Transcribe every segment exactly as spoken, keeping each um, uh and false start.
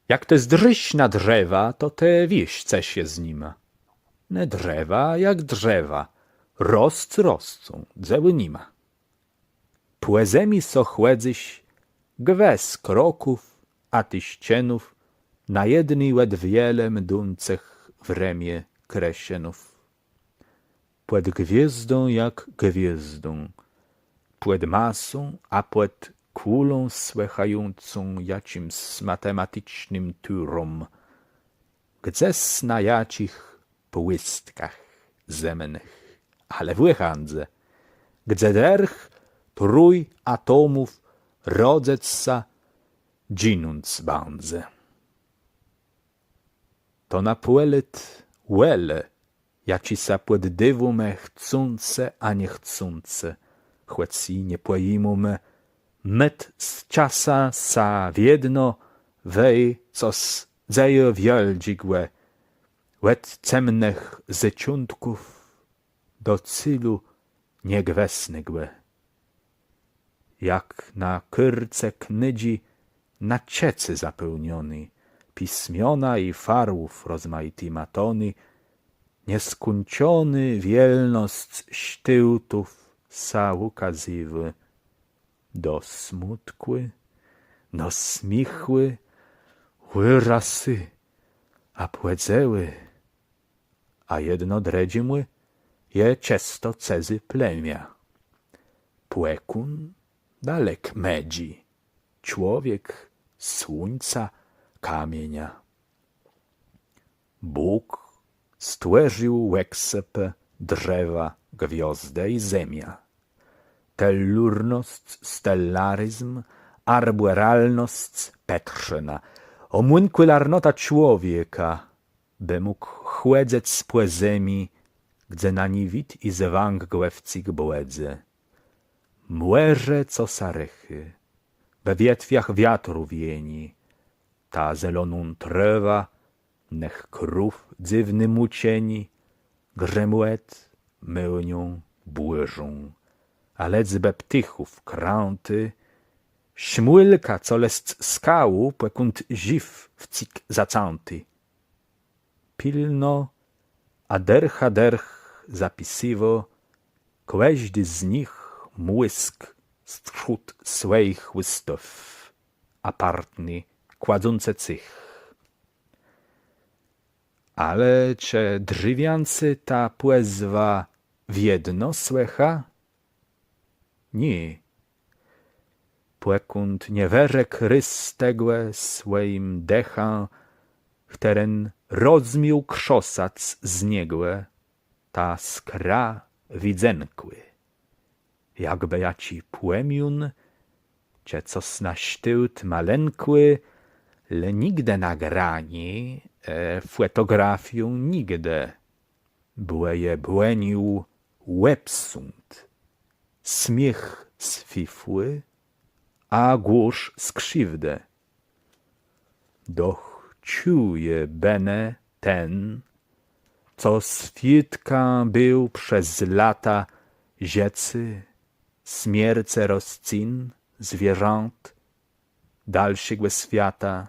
Jak të zdrzisz na drzewa, to të wiész, co sã z nima. Ne drzewa jak drzewa, rosc roscą, dzéłu ni ma. Pò zemi so chòdzysz, gwës kroków, a téż czënów, na jedny òd wiele mdącëch w rëmie kresënów. Pòd gwiôzdą jak gwiôzdą, pòd masą, a pòd kùlą słëchającą jaczims matematicznym turóm, gdzes na jaczich pùstkach zemnëch, ale w òchãdze, gdze dërch trój atomów rodzëc sã, dżinąc bãdze. To na pòlôt wòlë, jaczi sã pòddôwómë chcącë a niechcącë, chòc i nie pòjimómë, mët z czasã sã wiedno wej cos dzeje wiôldżégò, òd cemnëch zôczątków do célu niegwësnégò. Jak na kôrce knidżi na czëcé zapełnioné, pismiona i farwów rozmajitima tony, nieskùńczonô wielnosc sztôłtów sã ùkazywô. Do smùtkù, do smiéchù, ùrasë, a pòdzëłë, a jedno drëdżémù je czësto cëzé plemia. Pòkón dalek mdze człowiek, słuńca, kamienia. Bóg stwòrził òksëpë, drzewa, gwiôzdë i zemiã. Tellurnosc, stellarizm, arbòralnosc, pëtrzëna, òmùnkùlarnota człowieka, bë mógł chòdzëc pò zemi, gdze na ni wid i zwãk gò wcyg błëdzy. Mòrze, co sã rëchô, we wietwiach wiatru wienié, tã zeloną trôwã nëch krów dzywné mùczenié, grzmòt, mòłnią, bùrzą, a lecbë ptôchów krãtë, szmùlka, co lësc skału, pòkąd żëw wcyg zacãti. Pilno, a dërch a dërch zapisywô kòżdi z nich mùsk strzód swòjich ùstów, apartny, kładzącë cëch. Ale czë drzewiãcô ta pòzwa wiedno słëcha? Nié. Pòkąd nie wërzekł rôz tegò swòjim dëchã, chtëren rozmiôł krzosac z niegò tã skrã widzënkù. Jakbë jaczi pòmión, czë cos na sztôłt malënkù, le nigdë nagranié, e, fòtografią nigdë. Bò je błënił òbsąd, smiéch z fifłë, a górz z krziwdë. Doch czëje bënë ten, co swiôdkã béł przez lata żëcô, smiercë rosclin, zwierzãt, dalszégò swiata.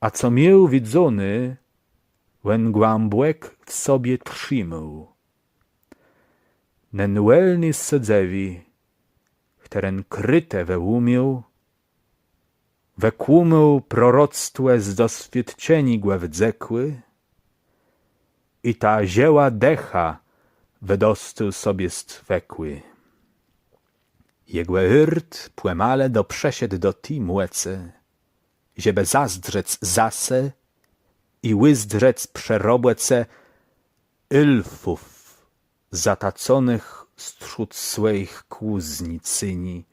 A co miôł widzóné, òn głãbòk w sobie trzimôł. Nen wòlny sedzëwi, chtëren krëtë wëùmiôł, wëkłómôł proroctwò z doswiôdczeniégò wdzekłé, i ta żëła dëcha wëdostôł sobie z twëkłi. Jegò ôrt pòmale doprzëszedł do ti mòcë, żebë zazdrzec za se i ùzdrzec przë robòce elfów, zataconëch strzód swòjich kùznicyni,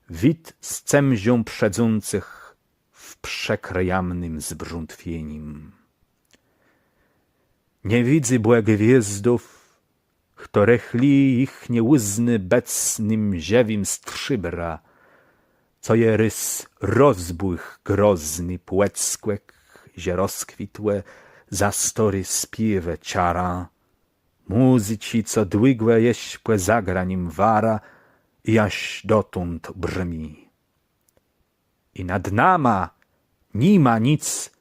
wid z cemżą przëdzącëch w przekrëjamnym zbrątwienim. Nie widzy bò gwiôzdów, chtërne chli jich nie ùznô bëc nym żëwim strzébrã, co je rôz rozbùchł grozny pòdskòk, że rozkwitłë za stôré spiéwë czarã mùzyczi, co dłëgò jesz pò zagranim wara i jaż dotąd brzmi. I nad nama Ni ma nic,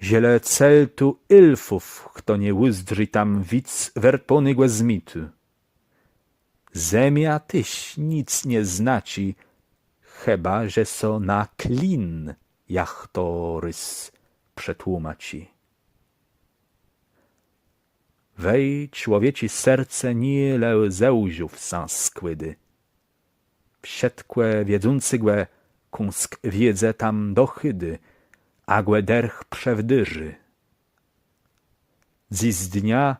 żelë celtu elfów, chto nie ùzdrzi tam wic wërpónégò zmitu. Zemia téż nic nie znaczi, chëba że so na klin jachtorys przetłómaczi. Wej człowieczi serce nié le ze łzów sã skłôdô. Wszëtkò wiedzącégò kąsk wiédzë tam dochôdô, a gò dërch przewdôrzô. Dzysdnia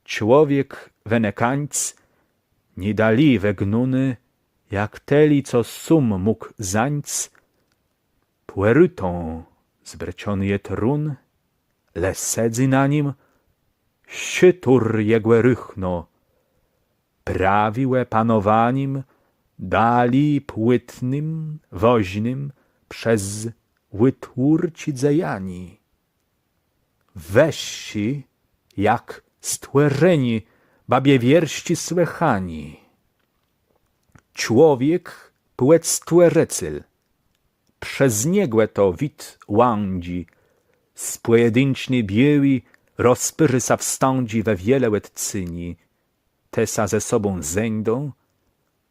człowiek wënëkańc nie dali wëgnóny, jak tëli, co sóm mógł zańc. Pòrutą zbrëczony je trón, le sedzy na nim szëtur jegò ruchno. Prawiwò panowanim dali płëtnym, wòżnym przez ùtwórczi dzejanié. Wëższi jak stwòrzenié babie wiersczi słëchanié. Człowiek płëc stwòrzëcel. Przez niegò to wid łãdżi, z pòjedinczi biôłi rozpôrzi sã w stãdżi we wiele òdcyni. Te sã ze sobą zeńdą,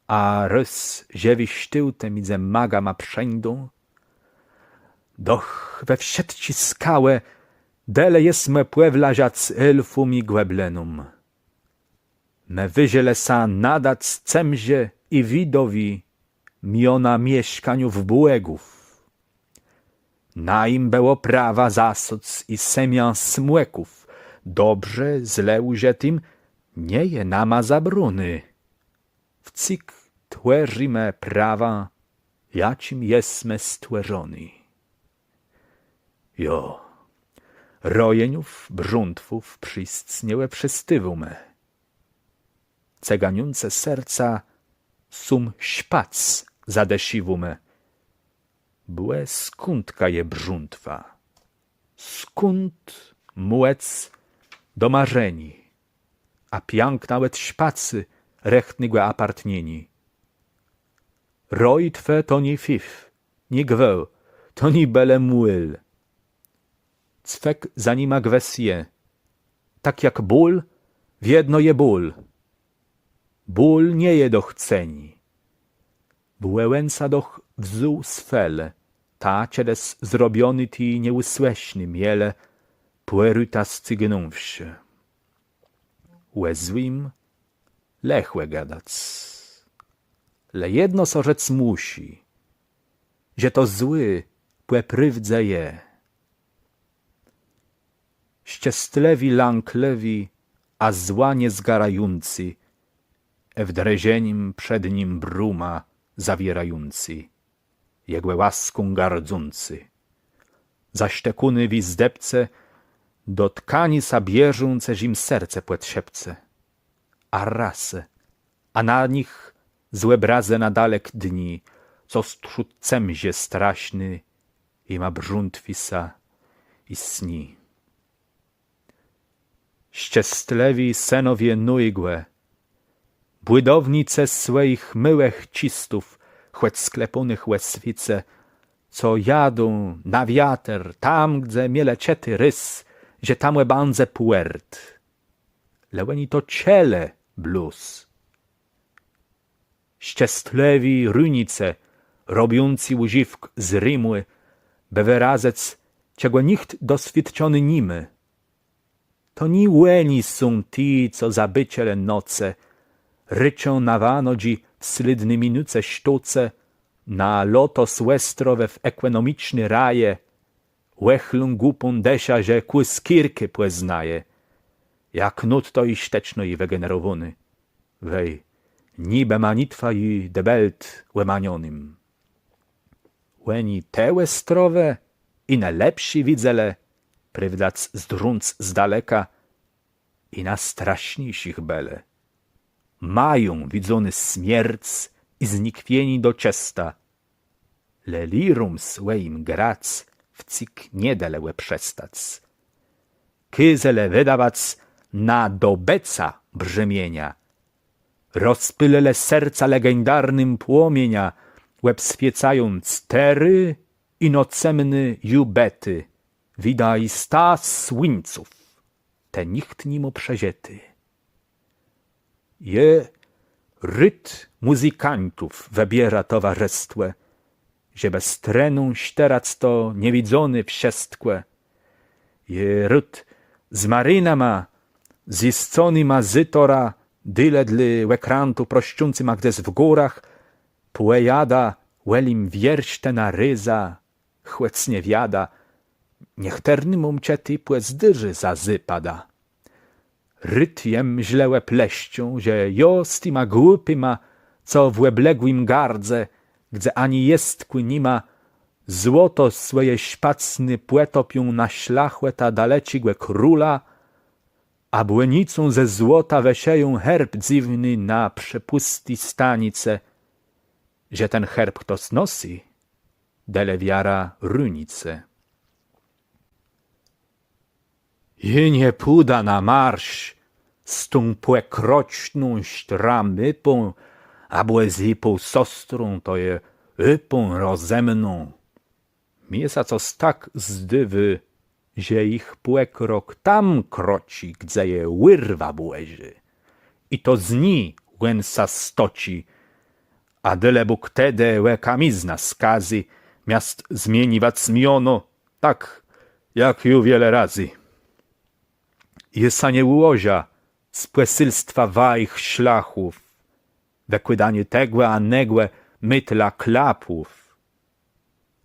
a rôz żëwi sztôłtë midzë magama przeńdą. Doch we wszëtczé skałë dële jesmë pòwlażac elfóm i gòblinóm. Më wëżelë sã nadac cemrze i widowi miona mieszkaniów bògów. Najim bëło prawa zasôc i semiã smòków. Dobrze, zle ùżëtim nie je nama zabróny. Wcyg twòrzimë prawa, jaczim jesmë stwòrzony. Jo, rojeniów, brzątwów wszëscë nie òprzestôwómë. Cëganiącé serca sóm szpac zadësziwómë. Bò skądka je brzątwa? Skąd mòc do marzeniô? A piãkna òd szpacu rëchtnégò apartnieniô. Rojtwë to nié fif, nié gwôł, to nié bële môl. Cwëk za nima gwës je. Tak jak ból wiedno je ból. Ból nie je do chceniô. Bò òn sã doch wzął z felë, ta czedës zrobionô ti nieùsłëszny mielë, pòrutã scygnąwszë. Ò złim lëchò gadac. Le jedno so rzec mùszi, że to złé pò prôwdze je. Szczestlëwi, lãklëwi, a zła nie zgarający, w drżenim przed nim brómã zawiérający, jegò łaską gardzący. Zaszczekóny w jizdebce, do tkani sã bierzą, co jim serce pòdszepce. A rasë, a na nich zòbrazë na dalek dni, co strzód cemrzë straszny jima brzątwi sã i sni. Szczestlëwi sënowie Nojégò, bùdownicë swòjich môłëch czistów, chòc sklepónëch ò swiéce, co jadą na wiater tam, gdze mielë czëti rôz, że tam òbãdze pòrt. Le òni to czëlë blós. Szczestlëwi rënicë, robiący ùżiwk z rimù, bë wërazëc, czegò nicht doswiôdczony ni mô. To nié òni są ti, co zabëcele nocë, rëczą na wanodżi w slédny minuce sztócë, na lotos òstrowë w ekònomiczny raje, òchlą głupą dëszã, że kù skórkù pòznaje, jak nót to i sztëczno i wëgenerowóny. Wej, nibë manitwa i dëbelt òmanionym. Òni te òstrowë i nôlepszé widzelë, prôwdac zdrząc z daleka, i nôstraszniészich bëlë. Mają widzóny smierc i znikwienié do czësta, le lirą swòjim grac wcyg nie delë òprzestac. Kôzelë wëdawac na dobëca brzëmienia, rozpôlëlë serca legendarnym płomieniã, òbswiécając terô ino cemny ju bëti, widã i sta słuńców, te nicht ni mô przeżëti. Je rôd mùzykańtów wëbiérô towarzëstwò, żebë z treną szterac to niewidzoné wszëstkò. Je rôd z marinama, zjisconyma z tora, dële dlô òkrãtu proscącyma gdzes w górach, pòjadô wòlim wiérztë na rézã, chòc nie wiadô, niechtërnym czë tej pòzdrzi za zôpadã. Rôd jem żle òpleszczą, że jô z tima głupima, co w òbległim gardze, gdze ani jestkù ni ma, złoto swòje szpacné pòtopią na szlachòtã daleczégò króla, a błënicą ze złota wëszëją herb dzywny na przepùsti stanice, że ten herb chto znosy, delë wiarã runice. Jô nie pùdã na marsz z tą pòkroczną sztramëpą, abò z ji półsostrą, to je ôpą rozëmną. Mie sã cos tak zdôwô, że jich pòkrok tam kroczi, gdze je ùrwa Bòżô. I to z ni òn sã stoczi, a dële Bóg tedë ò kamiznã skazy, miast zmieniwac miono, tak jak ju wiele razy. Jô sã nie ùłożã z pòsélstwa wajich szlachów, wëkłôdaniô tegò a negò mëtla klapów,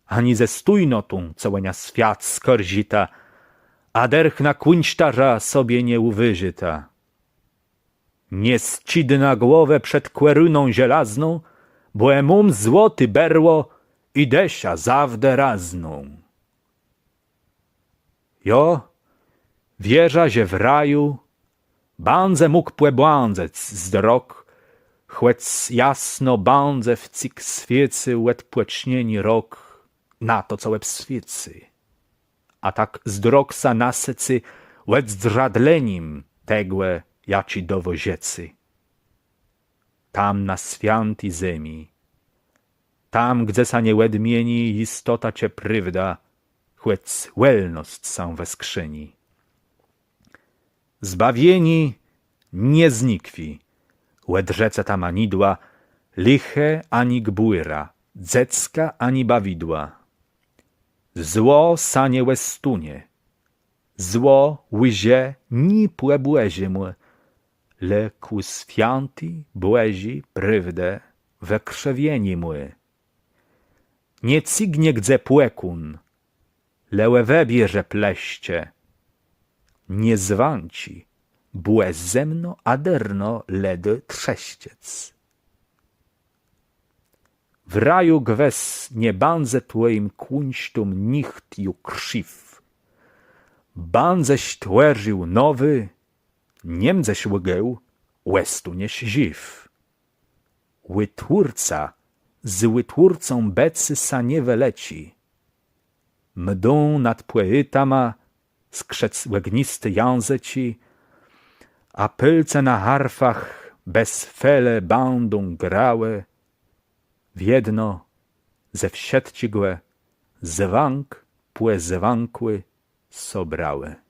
ani ze stójnotą, co òna swiat skarżita, a derch na kùńsztôrza sobie nie ùwôżita. Nie sczidnã głowã przed kòruną żelazną, bò jô móm złoté berło i dëszã zawdë razną. Jô wierzã, że w raju bãdze mógł pòbłądzëc zdrok, chòc jasno bãdze wcyg swiécył òdpòcznieniô rok na to, co òbswiécy. A tak zdrok sã nasëcy òdzdrzadlenim tegò, jaczi dôwô żëcé. Tam na swiãti zemi, tam, gdze sã nie òdmieni jistota czë prôwda, chòc wòlnosc sã wëskrzëni. Zbawienié nie znikwi, òdrzece tam ani dła, lëchô ani gbùra, dzecka ani bawidła. Zło sã nie òstónie, zło łże ni pò Bòżémù, le kù swiãti Bòżi prôwdë wëkrzewieniémù. Nie cygnie gdze pòkón, le ò wëbierze pleszcze. Nie zwãczi, bò zëmno a dërno le dô trzeszczec. W raju gwës nie bãdze twòjim kùńsztóm nicht ju krziw. Bãdzesz twòrził nowi, nie mdzesz łgôł, òstóniesz żiw. Ùtwórca z ùtwórcą bëcé sã nie wëleczi. Mdą nad pòétama skrzëc ògnisté jãzëczi, a pôlce na harfach bez felë bãdą grałë, wiedno ze wszëtczégò zwãk pò zwãkù sobrałë.